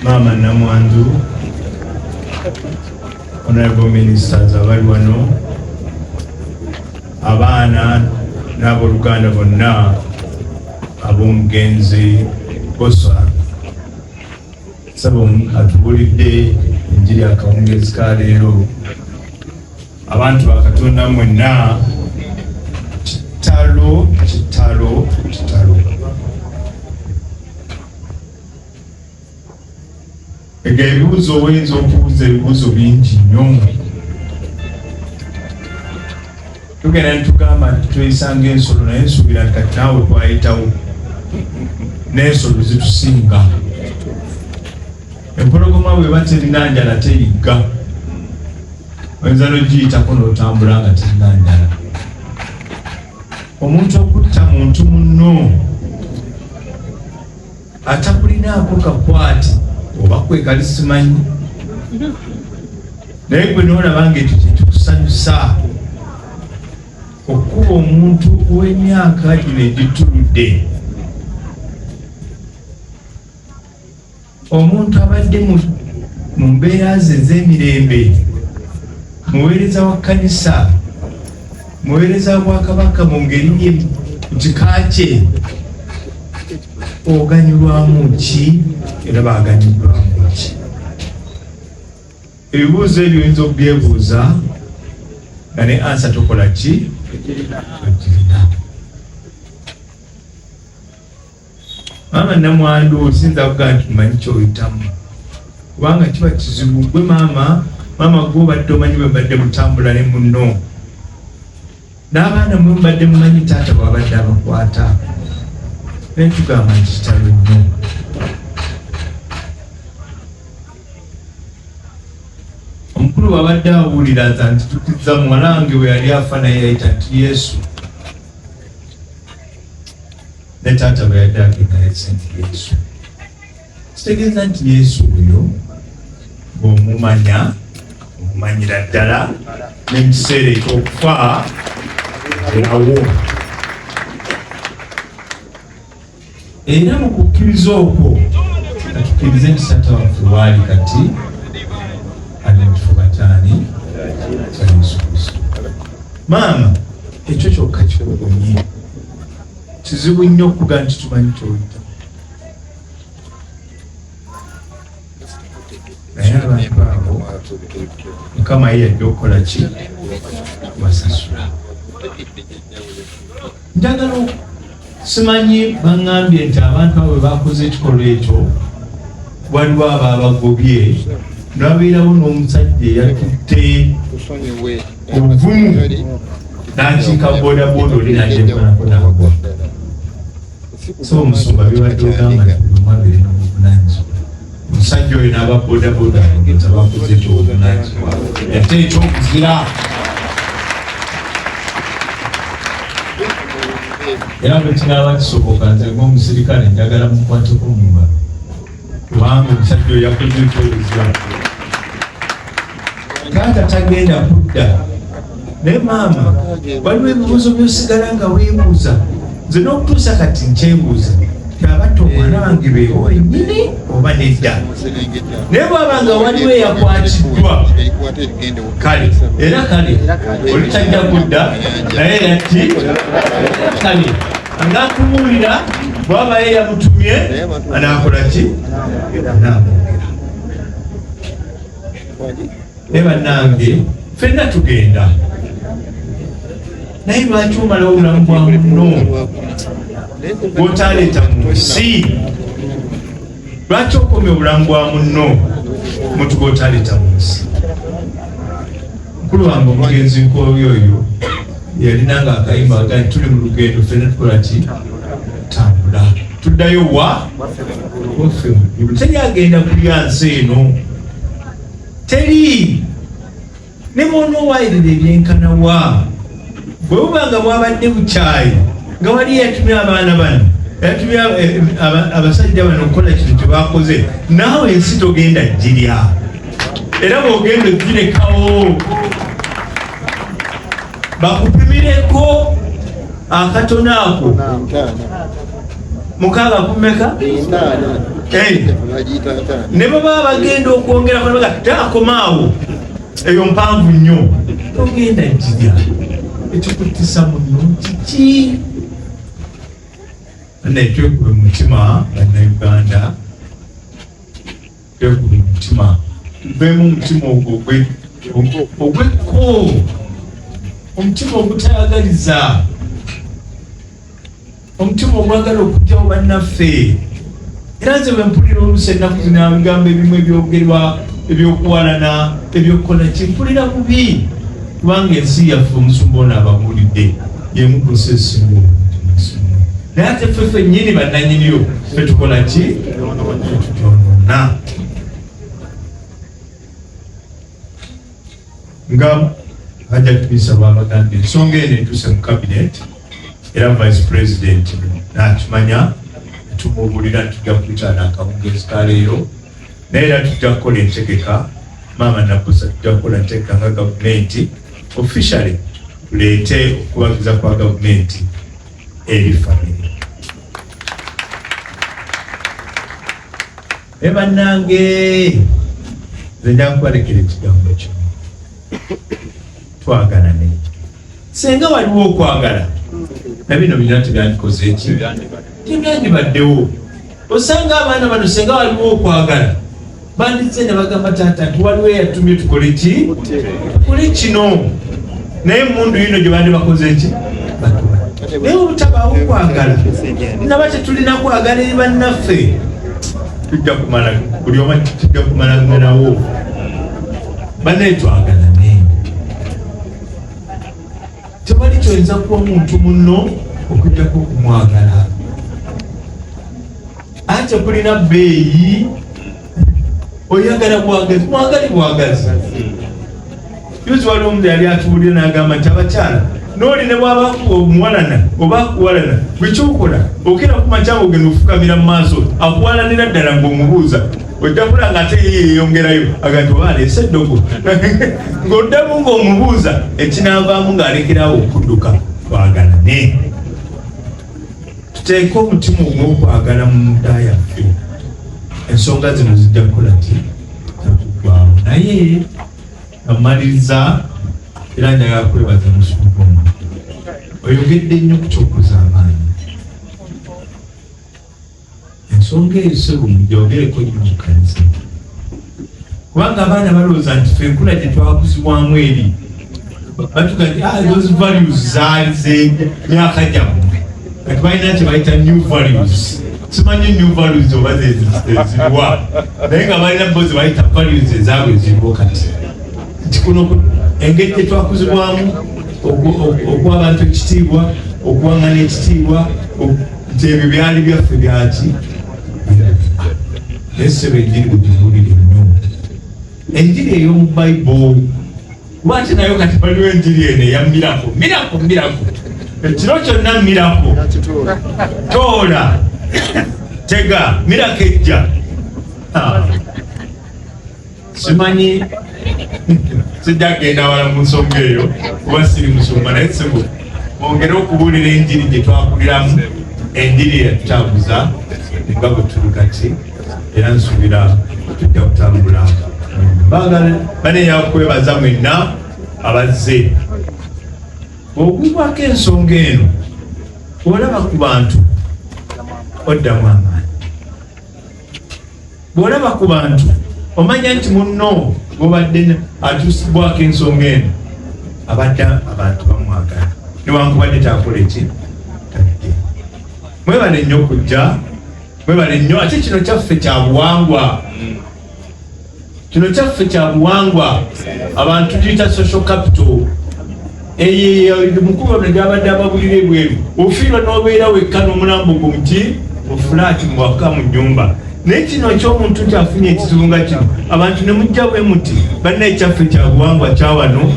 Maama Namwandu, Honorable Ministers abali wano, abaana n'abooluganda bonna ab'omugenzi Bbosa, ssebo atubulidde enjiri akawungeezi ka leero. Abantu ba Katonda mwenna, kitalo, kitalo, kitalo. Ega ebibuuzo oyinza okubuuza ebibuuzo bingi nnyo. Tugenda nitugamba nti tweyisanga ensolo, naye nsuubira nti kati naawe twayitawo n'ensolo zitusinga. Empologoma bweba terina njala teyigga, oyinza n'ogiyitako n'otambula nga terina njala. Omuntu okutta muntu munno atakulinaako kakwate oba kwekali simanyi, naye gwe n'olaba nga ekyo kyekikusanyusa okukuba omuntu ow'emyaka gino egituludde, omuntu abadde mu mbeera ze ez'emirembe, muweereza wa kkanisa, muweereza wa bwakabaka mu ngeri ye mu kika kye, oganyulwamu ki era baganyulwamu ki? Ebibuuzo ebyo oyinza okubyebuuza nga ne ansa tokola ki ogirina. Maama Namwandu, sinza kugaa nti manyi kyoyitamu, kubanga kiba kizibu gwe maama. Maama gwe obadde omanyi bwe mbadde mutambula ne munno n'abaana mwe mubadde mumanyi taata bwabadde abakwata, naye tugamba nti kitalo nnyo. Omukulu bwabadde abuulira nza nti muwala wange bwe yali afa naye yayita nti Yesu, ne taata bwe yadde agenda yayise nti Yesu. Kitegeeza nti Yesu oyo bw'omumanya omumanyira ddala, ne mu kiseera eky'okufa erawo. Era mu kukkiriza okwo katukkirize nti taata waffe waali kati ali mu kifuba kyani kya Yesu Kristo. Maama, ekyo kyokka kikugunye. Kizibu nnyo okuga nti tumanyi kyoyita, naye abantu abo Mukama ye yajja okukola ki? Kubasasula. Njagala simanyi, baŋŋambye nti abantu abo bwe bakoze ekikolwa ekyo waliwo abaabagobye, nabeerawo n'omusajja eyatutte obuvumu n'akiika bodaboda oli n'agyekolako n'agwa. So omusumba byobadde ogamba nti buli omu abeere n'obuvunanyizibwa, omusajja oyo n'aba bodaboda alowooza bakoze ekyobuvunanyizibwa ate ekyokuzira. Era bwe kinaaba kisoboka, nze ng'omusirikale njagala mukwateko mu ngalo, kubanga omusajja oyo yakoze ekyobuzira. Taata tagenda kudda, naye maama waliwo ebibuuzo by'osigala nga weebuuza. Nze n'okutuusa kati nkyebuuza abatta omwana wange beewo bennyini oba nedda, naye bwaba nga waliwo eyakwatiddwa kale era kale oli tajja kudda, naye era ti kale anaakubuulira bwaba ye yamutumye anaakola ki, anaamwogera. Naye bannange, ffenna tugenda, naye lwaki omalawo obulamu bwa munno gwotaleeta mu nsi? Lwaki okomya obulamu bwa munno muntu gwotaleeta mu nsi? Mukulu wange omugenzi Nkoobi oyo yalinanga akayimba aga nti tuli mu lugendo ffenna tukola ki, tambula tuddayo wa waffe mu ggulu. Teri agenda kulya nsi eno, teri, ne bw'onoowayirira ebyenkana wa, bwe buba nga bwabadde bukyayi nga wali yatumye abaana bano, yatumye abasajja bano okukola kino kye bakoze, naawe ensi togenda girya, era bw'ogenda ogirekawo bakupimireko akatono ako 6 kumeka. Ne baba bagenda okwongerako takomaawo, eyo mpanvu nnyo, togenda girya. Ekikuttisa muno kiki? Naye twekube mutima, Bannayuganda, twekube mutima, tuveemu omutima ogwo ogwekko, omutima ogutayagaliza, omutima ogwagala okugyawo bannaffe. Era nze bwe mpulira oluusi ennaku zino ebigambo ebimu ebyogerwa, ebyokuwalana, ebyokukola ki, mpulira bubi, kubanga ensi yaffe, omusumba ono ababuulidde, yemu ku nsi esinga obulungi mu nsi muno, naye ate ffe ffennyini bannannyiniyo ffe tukola ki? Tutyonoona. Nga Hajat Bisa bwabagambye, ensonga eno etuuse mu cabinet, era Vice President n'akimanya, tumubuulira nti tujja kuyitaana akawungeezi ka leero, naye era tujja kukola entegeka. Maama Nabusa, tujja kukola entegeka nga gavumenti, officially tuleete okubagiza kwa gavumenti eri family. E bannange, nze nja kubalekera ekigambo kimu: twagalane. Senga waliwo okwagala, na bino byonna tebyandikoze eki, tebyandibaddewo. Osanga abaana bano, senga waliwo okwagala, banditse ne bagamba taata nti waliwo eyatumye tukole ki, tukole kino, naye emundu yino gye bandi bakoze ki, naye obutabaawo kwagala, naba tetulina kwagala eri bannaffe, tujja kumala buli omu, tujja kumalaganawo. Bannaye, twagalane. Tewali kyoyinza kuwa muntu munno okujjako okumwagala, ate tekulina bbeeyi. Oyagala bwagazi, mwagali bwagazi. Yuzi waliwo omuntu yali atuwulira n'agamba nti abakyala nooli ne bwaba omuwalana oba akuwalana, gwe kyokola okera ku makya ogenda ofukamira mu maaso, akuwalanira ddala ng'omubuuza, ojja kulaba nga ate ye yeyongerayo, aga nti oba aleese eddogo, ng'oddamu ng'omubuuza, ekinaavaamu ng'alekerawo okudduka. Twagalane, tuteeke omutima ogw'okwagala mu nda yaffe, ensonga zino zijja kukola ki, takuggwawo. Naye nga mmaliriza, era njagala kwebaza musumba ono, oyogedde nnyo ku kyokkuza amaanyi. Ensonga eyo, sebo, mugyogereko nnyo mu kkanisa, kubanga abaana balowooza nti fe enkula gye twakuzibwamu eri batuga nti, "Ah, those values zaali zemyaka gyammwe." Kati balina kye bayita new values. Simanyi new values oba zeziriwa, naye nga balina bo ze bayita values ezaabwe eziriwo kati, nti kuno engeri gye twakuzibwamu okuwa abantu ekitiibwa, okuwaŋŋana ekitiibwa, nti ebyo byali byaffe byaki. Naye sebe, enjiri bwetubuulire nnyo, enjiri ey'omu Bayibuli, kuba ate nayo kati waliwo enjiri eno eya miracle, miracle, miracle, ekiro kyonna miracle, toola tega miracle ejja. Ah. Simanyi, sijja kugenda wala mu nsonga eyo kuba siri musumba, naye sibu mwongere okubuulira enjiri gye twakuliramu, enjiri eyatutambuza nga bwe tuli kati, era nsuubira tujja kutambula. Baneya kwebaza mwenna abazze. Ogwibwako ensonga eno, olaba ku bantu oddamu amaanyi. Bw'olaba ku bantu omanya nti munno gobadde atuusibwako ensonga eno abadde abantu bamwagala newankubadde takola eki, tadde. Mwebale nnyo okujja, mwebale nnyo. Ate kino kyaffe kya buwangwa, kino kyaffe kya buwangwa, abantu tuyita social capital. Eyo mukulu ono gyabadde ababulira ebweru, ofiirwa n'obeera wekka n'omulambo gwo muki, mu fulaati, muwaka, mu nyumba. Naye kino ekyomuntu nti afunye ekizibu nga kino, abantu ne mujja bwe muti, banna, ekyaffe kya buwangwa kyawano,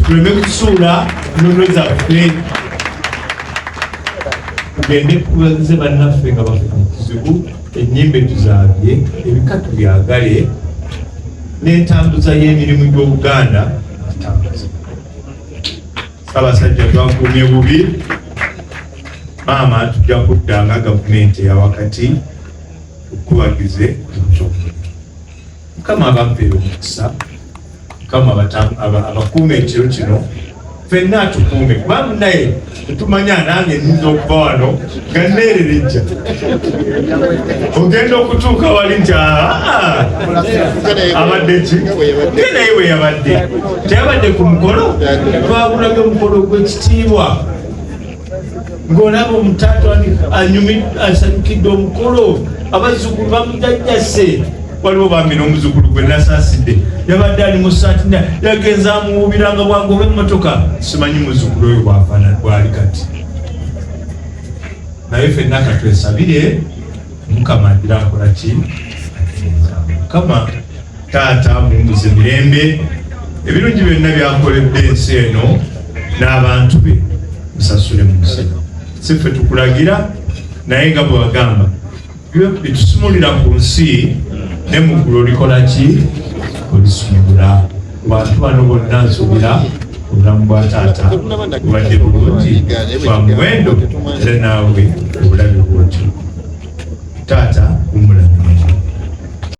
tuleme kusuula nnono zaffe, tugende tubagize bannaffe nga bafunye ekizibu. Ennyimbe tuzaabye, ebika tubyagale, n'entambuza y'emirimu gy'Obuganda tutambuze. Ssaabasajja twakuumye bubi. Maama, tujja kudda nga gavumenti eyawakati. Tukubagize obutongole. Mukama abampeere omukisa, Mukama abakuume ekiro kino, ffenna atukuume, kuba munaye tetumanya. Nange nyinza okuva wano nga neererejja, ogenda okutuuka wali nti abadde ki? Ye naye bwe yabadde teyabadde ku mukolo, twagulaga omukolo gw'ekitiibwa, ng'olaba omutaata asanyukidde omukolo, abazzukulu bamujajjase. Waliwo bambi n'omuzukulu gwe nasaasidde, yabadde ali mu saati, yagenza amuwubiranga bwagoba emmotoka. Simanyi muzukulu oyo bwafaana bwali kati, naye ffenna katwesabire Mukama agira akola ki. Mukama taata mumbuze mirembe, ebirungi byonna byakoledde ensi eno n'abantu be, musasule mu nsi. Si ffe tukulagira, naye nga bwe bagamba, byetusumulira ku nsi ne mu ggulu olikola ki? Olisumulula. Ku bantu bano bonna, nsuubira obulamu bwa taata bubadde bulungi, bwa muwendo, era naawe obulabe bwotyo taata.